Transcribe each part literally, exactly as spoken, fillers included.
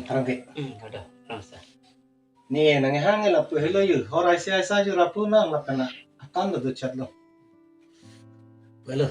Arang ke. Hmm, ada, rongsa. Ne nangkehang lapu helo yo. Horai si aisa jura pu nang lapen na. Atan do chat lo. Helo.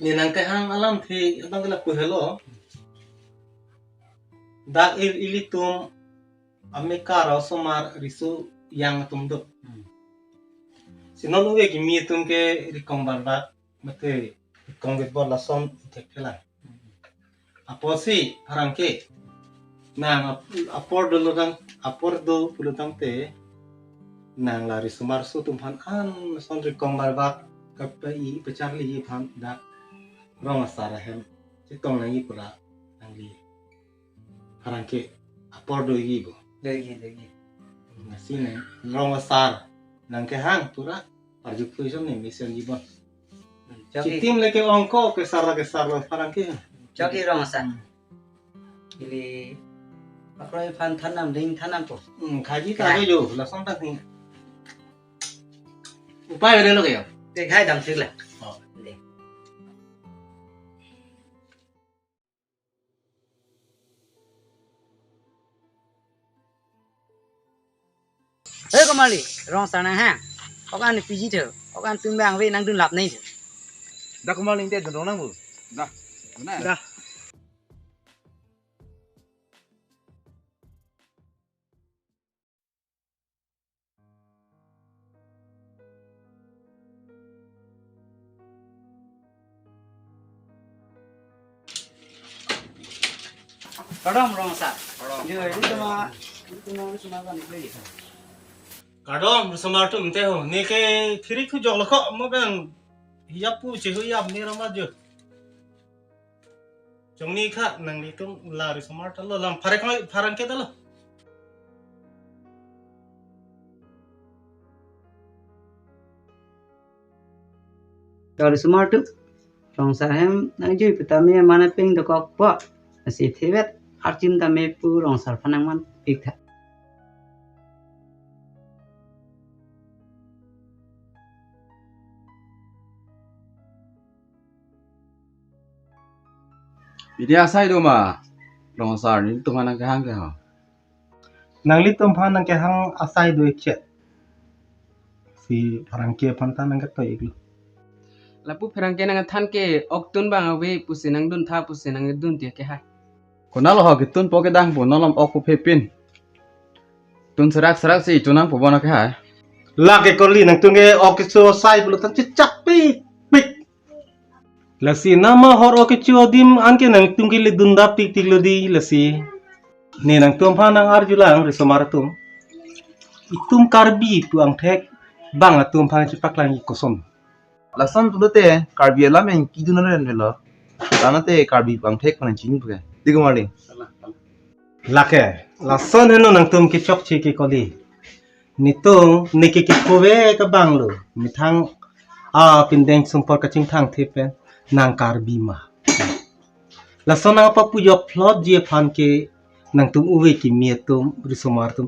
Ne nangkehang alamthe abang ke lapu helo. Dak ir ilitum amekar osomar riso yang atum do. Hmm. Si non uve kimi atum ke rikong barbak mate rikong bebor lason ithekthe lang. Apotsi pherangke nang ap-, apor dolo tang, apor do pulo tangte nang la risomar aso atum aphan an son rikong barbak kape-i pecharli aphan dak rong asar ahem chetong nangji pura nangli. Pherangke apor doji bo. Doji, doji. Lasi nang rong asar nangkehang pura parjuk puison ne mesen jibon. Chok ik. Chitim leke ongko kesar kesar lo pherangke. Chok ik rong asar. Hmm. Ili pakroi aphan than nam ding than nam po. Hmm, khaji ta. Kha. Ajo jo lason ta ni. Upai ave lo ke yo. Te khai dam sik la. Oh. De. Hei komarli, rong asar nanghang. Ok an piji tho, ok an tum bang ave nangdun lap nai tho. Da komarli te dun rong nang bu. Da. Dun na. Da. Kardom rong asar. Kardom. Yo, ini cuma, ini cuma, ini cuma kan itu ya. Kardom, risomar atum te ho. Ne ke thirik thu jok lo ko, mo bang. Ijap pu che ho ijap ne rama jo. Chongni kha nanglitum la risomar ta lo, lam pherang, pherangke ta lo. Risomar atum, rong asar ahem nangjui pu tame mana ping dokok po. Lasi thevet arjim tame pu rong asar aphan nangman pik tha. Bidi asai do ma, rong asar nelitum aphan nangkehang ke ha. Nanglitum aphan nangkehang asai do ikchet. Si pherangke aphan ta nangketoi iklo. Lapu pherangke nangthan ke ok tun bang ave pusi nangdun tha pusi nangdun tiya ke hai. Konat lo ho ketun po kedang pu non lam ok pu phepin. Tun serak serak si tun nang pu bon ke hai. Lake kali nangtum ke ok kecho asai pulo tang chechak pik pik. Lasi nama hor ok kecho adim anke nangtum ke le dun dap tik tik lo di lasi. Ne nangtum aphan nang arju lang risomar atum. Itum Karbi pu angthek bang atum aphan chepaklang ik koson. Lason pulote Karbi alam en kidun aren velo. Tanate Karbi pu angthek aphan chini puke. Di komarli. Lake, lason heno nangtum kechokche ke kali. Netum ne ke kepho ave ke bang lo. Methang apindeng sumpot kachingthang the pen nang Karbi ma. Lason nangpapu jok phlotji aphan ke nangtum uve kimi atum risomar atum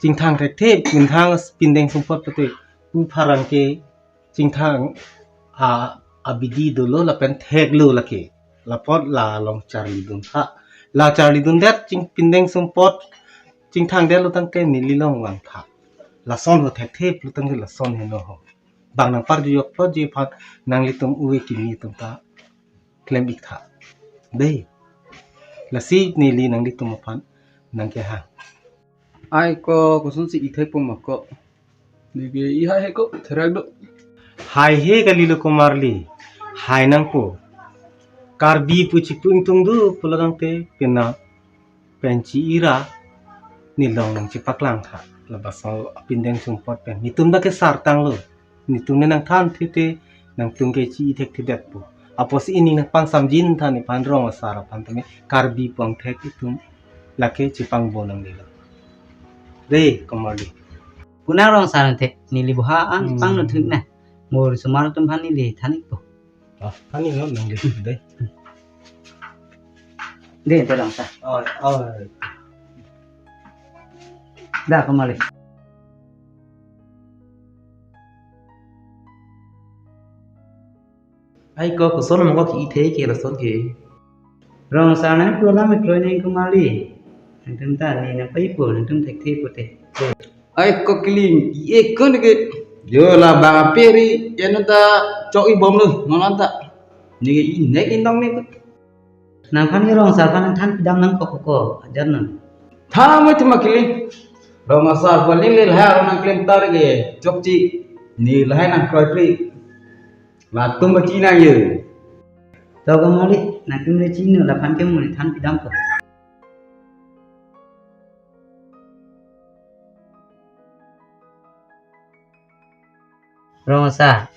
chingthang thekthe methang apindeng sumpot pute pu pherangke chingthang a, abidi dolo lapen theklo lake. Lapot la along charlidun tha. La charlidundet ching apindeng sumpot chingthangdetlo tangte neli along vang tha. Lason ho thekthe pulo tangte lason heno ho. Bang nangparju jok phlotji aphan nanglitum uve kimi atum ta klem ik tha. Dei. Lasi neli nanglitum aphan nangkehang. Ai ko kosonsi ithek po ma ko. Neke ihai he ko therak do. Hai he kalilo komarli. Hai nangpo. Karbi pu chipu ingtung do pulo tangte pena penchi ira nelong nangchepaklang tha. Labangso apindeng sumpot pen. Netum dak ke sartang lo. Netum ne nangthan thete nangtum ke chi-i thekthedet po. Apotsi ining nangpangsamjin tha nephan rong asar aphan tame Karbi pu angthek itum lake chepangbo nangnelo. Dei, komarli. Pu nang rong asar angthek neli boha an. Hmm. Pangno thik na. Mo risomar atum aphan neli than ik po. Ah, than iknon nangli dei. Dei, dei rong asar. Oi, oi. Da komarli. Ai ko koson mo ko ki-i thek ke lason ke. Rong asar nang pu alam kroi nang kumali. Nangtum ta ne nang paipo, nangtum thekthe pote. Ai ko kiling, e ko ne ke. Yo la bang aperi, ya nang ta chok-i bomlo, non ta. Ne ke inek inong ne ko. Nangphan ke rong asar aphan nangthan pidam nangkok ko, ajar nang. Tha mo tuma kiling. Rong asar paling le lahai arong nangklem tar ke, chokche. Ne lahai nang kroipre. Latum ba chinang ye. To kumali, nangtum le chino, laphan ke mo ne than pidam ko. Rong asar,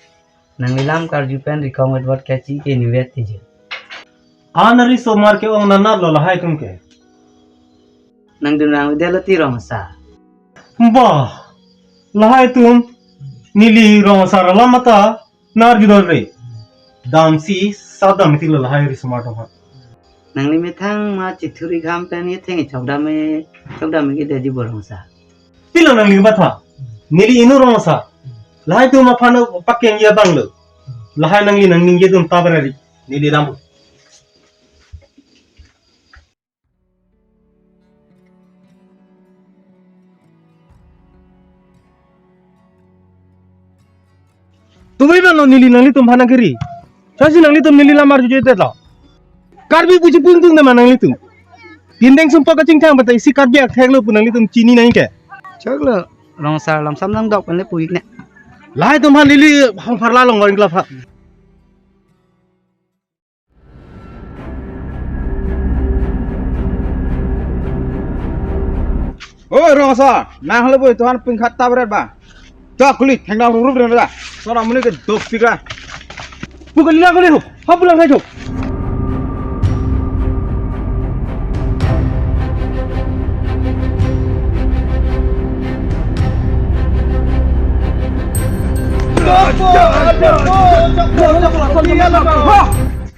nangli lam karju pen rikong vetvet kachi ke ne vet tiji. An ari osomar ke-ong nanat lo lahai atum ke. Nangdun rang udah lo ti rong asar. Bah, lahai atum neli rong asar alam mata nar judor re. Damsi sadam iti lo lahai ari osomar atum ha. Nangli methang ma chithuri gam pen ye theng chokdam e, chokdam e ke daji bo rong asar. Pilo nangli batha. Neli inu rong asar. Lahai atum aphan pakeng ye abang lo. Lahai nangli nangning ye dun ta berari. Neli ram. Tumri ban lo neli nanglitum aphan nangkiri. Sasi nanglitum neli lam arju jete lo. Karbi puji pung tung dema nanglitum. Pindeng sumpok kachingthang bata isi Karbi akhek lo pu nanglitum chini nang ke. Chok lo, rong asar lam sam nangdok pen le pu-ik ne. Lahai atum aphan neli hong pharla long waring klap ha. Oi, rong asar, nang halo boi tuhan pingkhat tabret ba. Chok kuli, thengdam rup rup reng da. Sora muni ke dopik ra. Bukan lila kuli ho, ha pulang sajo.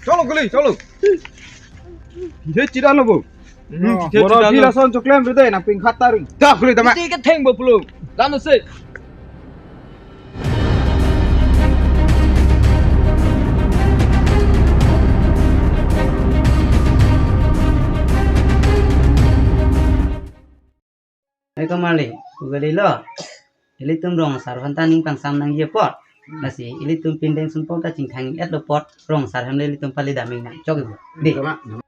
Cholo kuli, cholo. He chida no bo. Hmm, chida, chida no. Boro bila son choklem berde nang pingkhat taring. Dah kuli tama. Iti ke theng bo pulo. Dam se. Hai kumali, ugali lo. Ilitum rong asar aphan ta ning pangsam nangji apot. Lasi ilitum pindeng sumpok ta chingthang-et lo apot, rong asar hem le ilitum pali daming nang chok ibo. Dei. Tama, tama.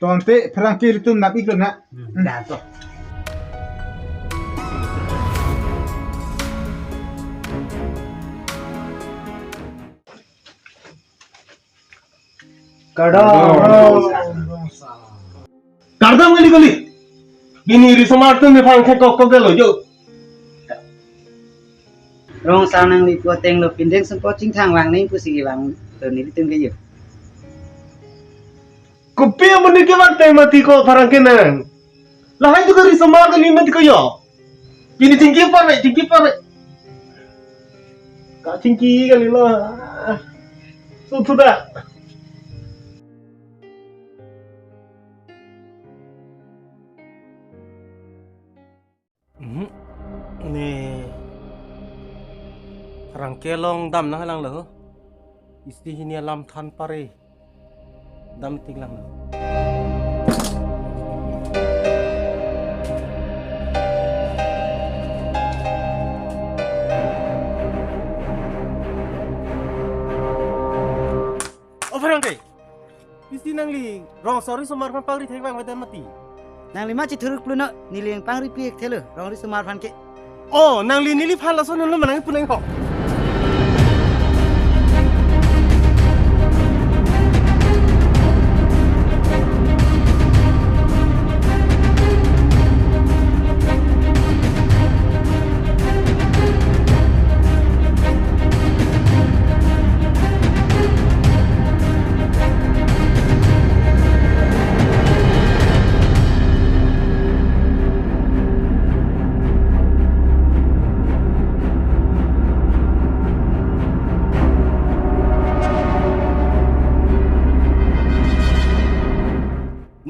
Tangte pherangke ilitum nap-ik lo na. Hmm, dah to. Kardom. Kardom kali kali. Pini ri osomar atum nephan khek kok kok lo jo. Rong asar nangli pu ateng lo pindeng sumpok chingthang vang neng pusi kevang to nelitum ke jo. Kopi amonit kevang teng mati ko pherangke nang. Lahai atum ke ri osomar ke ne mati ko jo. Pini chingki pare, chingki pare. Kachingki kali lo. Suthu da. Mhm. Ne. Pherangke along dam nanglang lo. Isi hini alam than pare. Dam tik lang lo. O pherangke. Isi nangli rong asar ri osomar aphan pangri thek vang vedan mati. Nangli ma chithuruk pluno, neli nang pangri pi-ik thelo, rong ri osomar aphan ke. O, nangli neliphan lason lo manang punang ho.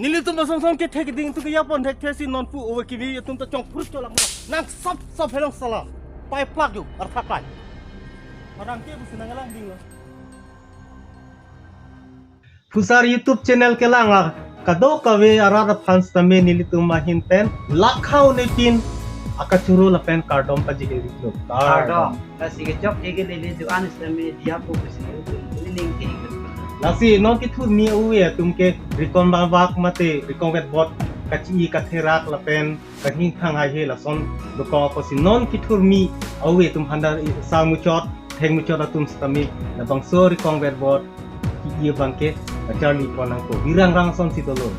Nelitum asong song kethek ding tu ke yapon thek thesi non pu ove kivi atum ta chong phurut cholang mo. Nang sop sop helong sala. Pai plak ju, artha pai. Pherangke pusi nanglang ding lo. Phusar YouTube channel kelang a Kadokave arat aphan sitame nelitum ahin pen lakha unepin akachoro lapen kardom pajir-iklo. Kardom. Lasi kechok ege lele do-an sitame diya po pusi nelining ke. Lasi non kethurmi ave atum ke rikong bavak mate rikong vetbot kachi-i katherak lapen kahingthang haihe lason dokok apotsi non kethurmi ave atum handar i-, sar muchot, thek muchot atum sitame labangso rikong vetbot ki-i abangke kacharli pon nangkok. Virang rang asonsi dolo.